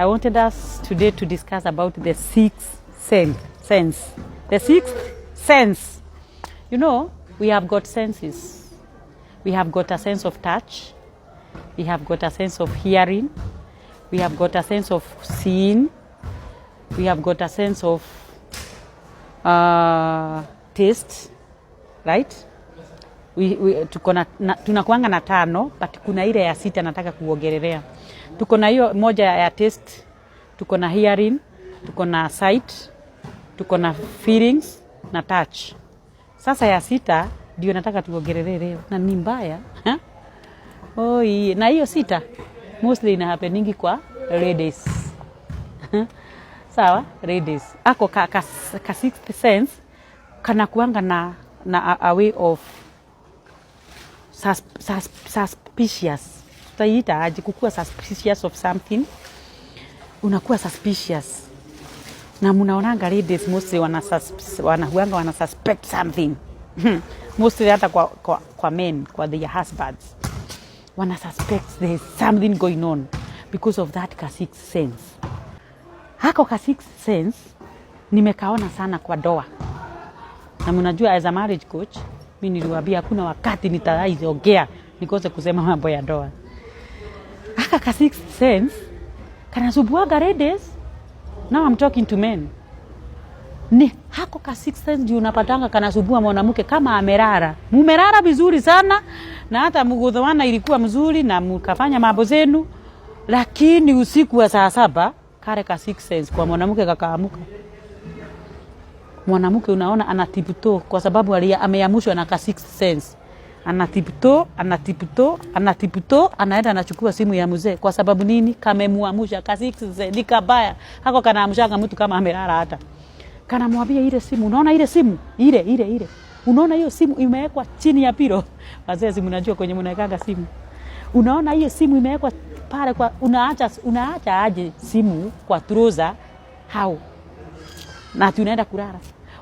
I wanted us today to discuss about the sixth sense. The sixth sense. You know, we have got senses. We have got a sense of touch. We have got a sense of hearing. We have got a sense of seeing. We have got a sense of taste, right? Tuko na tunakuanga na tano, but kuna ile ya sita nataka kuongelelea. Tuko na hiyo moja ya taste, tuko na hearing, tuko na sight, tuko na feelings na touch. Sasa ya sita ndio nataka tuongelelee leo, na ni mbaya. Oi, na hiyo sita mostly ina happeningi kwa ladies. Sawa, ladies ako ka sixth sense kana kuanga na a way of suspicious, tutaiita aje? Kukuwa suspicious of something. Unakuwa suspicious na mnaonanga ladies mostly wanahuanga wana suspect something, mostly hata kwa men, kwa their husbands, wana suspect there is something going on because of that ka sixth sense. Hako ka sixth sense nimekaona sana kwa ndoa, na mnajua as a marriage coach mi niliwaambia hakuna wakati nitaiongea nikose kusema mambo ya ndoa. Haka ka sixth sense kanasumbuaga ladies. Now I'm talking to men. Ni hako ka sixth sense ndio unapatanga kanasumbua mwanamke kama amelala. Mumelala vizuri sana na hata mgudhoana ilikuwa mzuri na mkafanya mambo zenu, lakini usiku wa saa 7 kale ka sixth sense kwa mwanamke kakaamuka. Mwanamke unaona ana tiptoe kwa sababu ameamushwa na ka sixth sense. Ana tiptoe, ana tiptoe, ana tiptoe, anaenda anachukua simu ya mzee. Kwa sababu nini? Kamemuamusha. Ka sixth sense ni kabaya. Hako kanaamushaga mtu kama amelala hata. Kanamwambia, "Ile simu, unaona ile simu? Ile, ile, ile. Unaona hiyo simu imewekwa chini ya pillow?" Wazee, si mnajua kwenye mnawekaga simu. "Unaona hiyo simu imewekwa pale kwa unaacha aje simu kwa trouser how? Na ati unaenda kulala.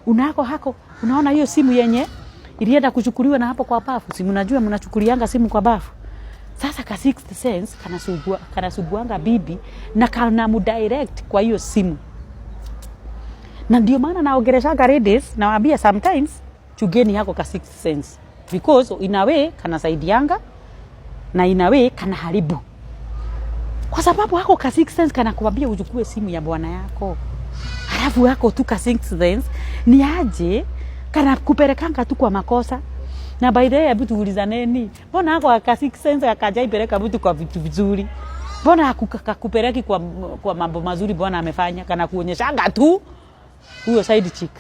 Unako hako, unaona hiyo simu yenye ilienda kuchukuliwa na hapo kwa bafu? Si mnajua mnachukulianga simu kwa bafu?" Sasa ka sixth sense kanasubuanga bibi na kana mudirect kwa hiyo simu. Na ndio maana naongeleshaga ladies, nawaambia sometimes chungeni hako ka sixth sense, because in a way kanasaidianga na in a way kanaharibu, kwa sababu hako ka sixth sense kanakuambia uchukue simu ya bwana yako, halafu hako tu ka sixth sense ni aje kana kupelekanga tu kwa makosa. Na by the way, hebu tuulizaneni, mbona hako ka sixth sense akajaipeleka mtu kwa vitu vizuri? Mbona hakupeleki kwa mambo mazuri bwana amefanya? Kana kuonyeshanga tu huyo side chick,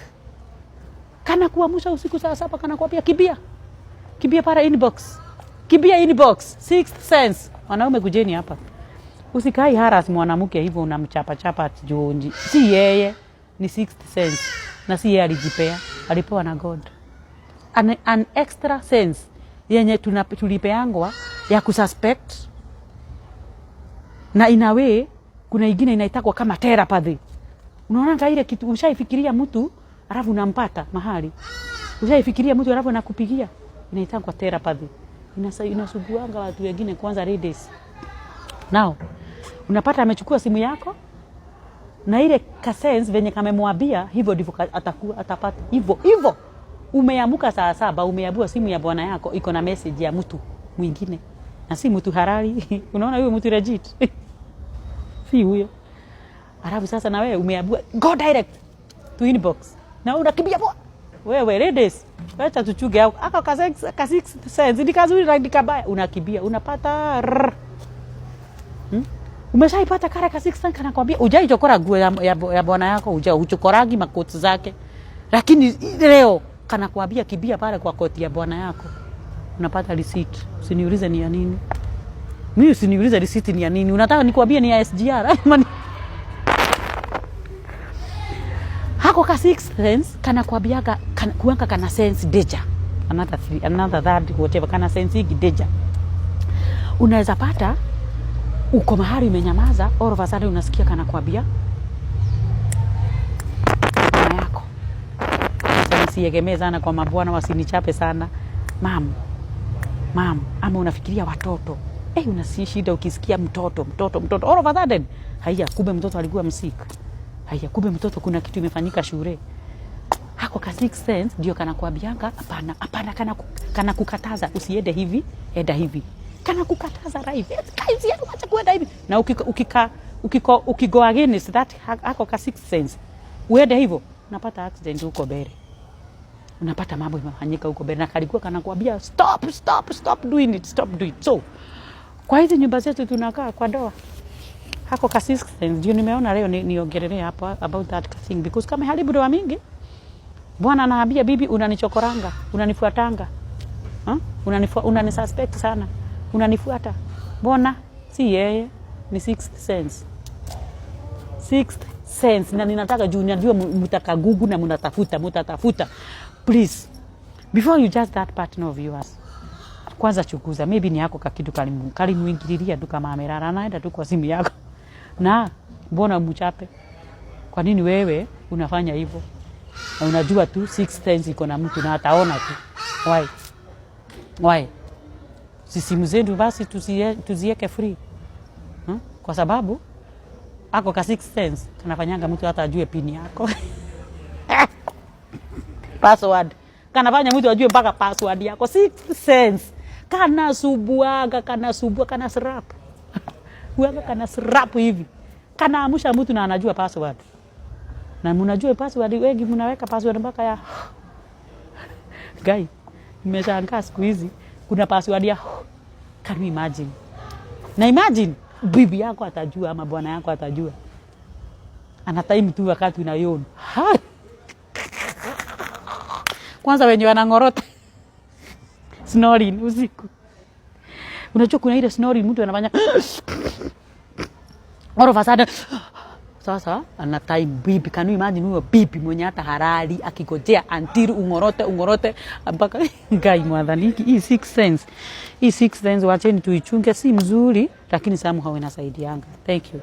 kana kuamsha usiku saa 7, kana kuambia, "Kimbia, kimbia para inbox, kimbia inbox." Sixth sense. Wanaume, kujeni hapa, usikai harass mwanamke hivyo, unamchapa chapa ati jonji. Si yeye, ni sixth sense, na si yeye alijipea, alipewa na God. An extra sense yenye tulipeangwa ya kususpect, na in a way kuna ingine inaitakwa kama telepathy. Unaona ile kitu ushaifikiria mtu alafu unampata mahali, ushaifikiria mtu alafu anakupigia, inaitangwa telepathy. Inasuguanga watu wengine, kwanza ladies. Now unapata amechukua simu yako na ile ka sense venye kamemwambia hivyo ndivyo atakuwa atapata hivyo hivyo. Umeamuka saa 7, umeambiwa simu ya bwana yako iko na message ya mtu mwingine na si mtu halali. Unaona huyo mtu legit si huyo. Alafu sasa na wewe umeambiwa, "Go direct to inbox," na wewe unakimbia poa. Wewe ladies, wacha tuchunge au aka ka sixth sense ni kazuri na ni kabaya. Unakimbia, unapata rrr. Umeshaipata kale ka sixth sense kanakwambia ujaichokora nguo ya bwana yako, uja uchokoragi makoti zake, lakini leo kanakwambia, "Kimbia pale kwa koti ya bwana yako." Unapata receipt. Usiniulize ni ya nini. Mimi usiniulize receipt ni ya nini. Unataka nikwambie ni ya SGR? Ama hako ka sixth sense kanakwambiaga kuanga kana sense danger, another three, another third, whatever, kana sense hiki danger. Unaweza pata uko mahali umenyamaza, all of a sudden unasikia kanakwambia mama yako. Sasa nisiegemee sana kwa mabwana, wasinichape sana. Mam, mam, ama unafikiria watoto. Eh, una shida ukisikia mtoto, mtoto, mtoto all of a sudden. Haya, kumbe mtoto alikuwa msick. Haya, kumbe mtoto kuna kitu imefanyika shule. Hako ka sixth sense ndio kanakuambianga hapana, hapana, kana kukataza usiende hivi, enda hivi. Kana kukataza right. Guys, ya wacha kuenda hivi. Na ukika ukika ukiko ukigo against that hako ka sixth sense, uende hivyo, unapata accident huko mbele. Unapata mambo imefanyika huko mbele na kalikuwa kanakuambia stop, stop, stop doing it, stop doing it. So, kwa hizi nyumba zetu tunakaa kwa ndoa, hako ka sixth sense ndio nimeona leo niongelee hapo about that thing because kama haribu ndoa mingi. Bwana anaambia bibi, unanichokoranga, unanifuatanga. Huh? Unanisuspect sana. Unanifuata. Mbona? Si yeye, ni sixth sense. Sixth sense. Na ninataka juu najua mtakaGoogle na mnatafuta, mtatafuta. Please, before you judge that partner of yours, kwanza chunguza, maybe ni yako kakitu kalimuingililia tu kama amelala, anaenda tu kwa simu yako. Na mbona mchape? Kwa nini wewe unafanya hivyo? Na unajua tu sixth sense iko na mtu na ataona tu. Why? Why? Si simu zetu basi tuzieke free. Kwa sababu ako ka sixth sense kanafanyanga mtu hata ajue pin yako. Password. Kanafanya mtu ajue mpaka password yako. Sixth sense. Kanasubuaga, kanasubua, kana slap. Huaga kana slap hivi. Kanaamusha mtu na anajua password. Na mnajua password, wengi mnaweka password mpaka ya guy. Nimeshangaa siku hizi kuna password ya, can you imagine? Na imagine bibi yako atajua ama bwana yako atajua. Ana time tu wakati unayona. Ha! Kwanza wenye wanang'orota snoring usiku. Unajua kuna ile snoring mtu anafanya all of a sudden. Sasa ana time bibi, can you imagine huyo bibi mwenye hata halali akigojea until ung'orote, ung'orote mpaka Ngai mwathani. Hii sixth sense, hii sixth sense wacheni tuichunge, si mzuri lakini somehow inasaidianga. Thank you.